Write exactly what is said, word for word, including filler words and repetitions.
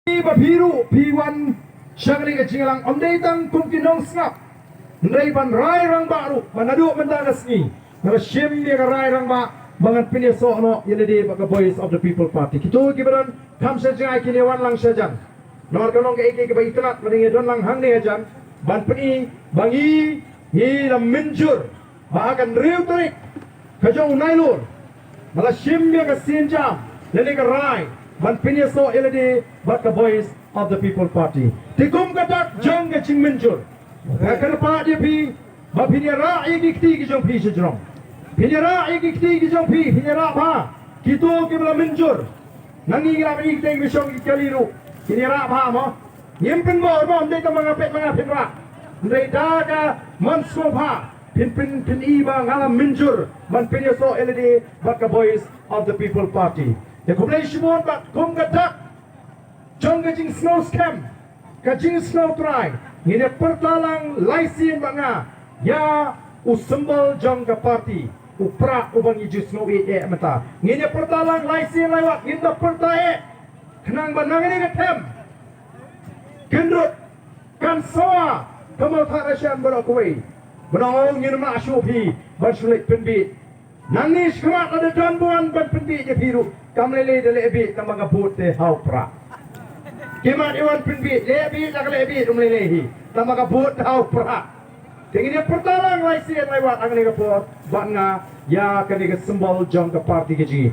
Ba phi ruh phi wan sha kane ka jingïalang, ym dei tang kum ki nongsngap, hynrei ban rai rangbah ruh, ba naduh mynta ka sngi nga la shim ïa ka rai rangbah ba ngan pynïasoh noh ïa lade bad ka Voice of the People Party. Kito kiba don kham sha jngai kin ïa wan lang sha jan. Namar ka long kaei kaei kaba itynnad ba dang ïa don lang hangne hajan ban pyni ba ngi ngi la mynjur ba ha ka hynriew tarik ka jong u Nailur, ba la shim ïa ka sienjam lane ka rai ban pynïasoh ïa lade bad ka Voice of the People Party. Te kum ka dak jong ka jingmynjur, nga kyrpad ïa phi ba phin ïarah ïa ki kti ki jong phi sha jrong. Phin ïarah ïa ki kti ki jong phi, phin ïarah bha. Kito kiba la mynjur, nangne ngi la ïohi ki teng ki shong ki kali ruh kin ïarah bha mo. Ngim pynbor mo, ym dei tang ma nga peit ma nga phin rah. Hynrei da ka mon sngewbha phin pyn, phin i ba nga la mynjur ban pynïasoh ïa lade bad ka Voice of the People Party. Te khublei shibun bad kum ka dak jong ka jingsngew skhem, ka jingsngew trai, ngin ïa pyrta lang lai sien bad nga ïa u symbol jong ka party, u prah uba ngi ju sngew ïeit eh mynta. Ngin ïa pyrta lang lai sien lai wat, ngin da pyrta eh. Khnang ba nangne ka them kyndut kan sawa ka Mawthadraishan sha baroh kawei. Ba nang ong ngin ym lah shuh phi ban shu leit pynbiej. Nangne shakhmat lada don ba wan ban pynbiej ïa phi ruh, kam lei lei da leh biej, tang ba ka vote te ha u prah. Ki mat ïa wan pynbiej, leh biej la ka leh biej, ym lei lei hi, tang ba ka vote te ha u prah. Te ngin ïa pyrta lang lai sien lai wat hangne ka por bad nga ïa kane ka symbol jong ka party ka jong ngi.